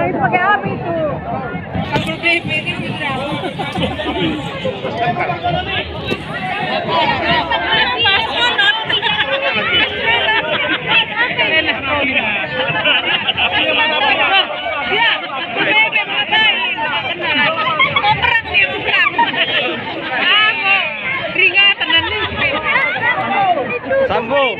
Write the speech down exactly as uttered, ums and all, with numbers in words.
Pakai apa itu? Satpol P P ini udah. Ya, Satpol P P ngapain? Mau perang dia, mau perang. Apa? Peringatan dan. Sambung.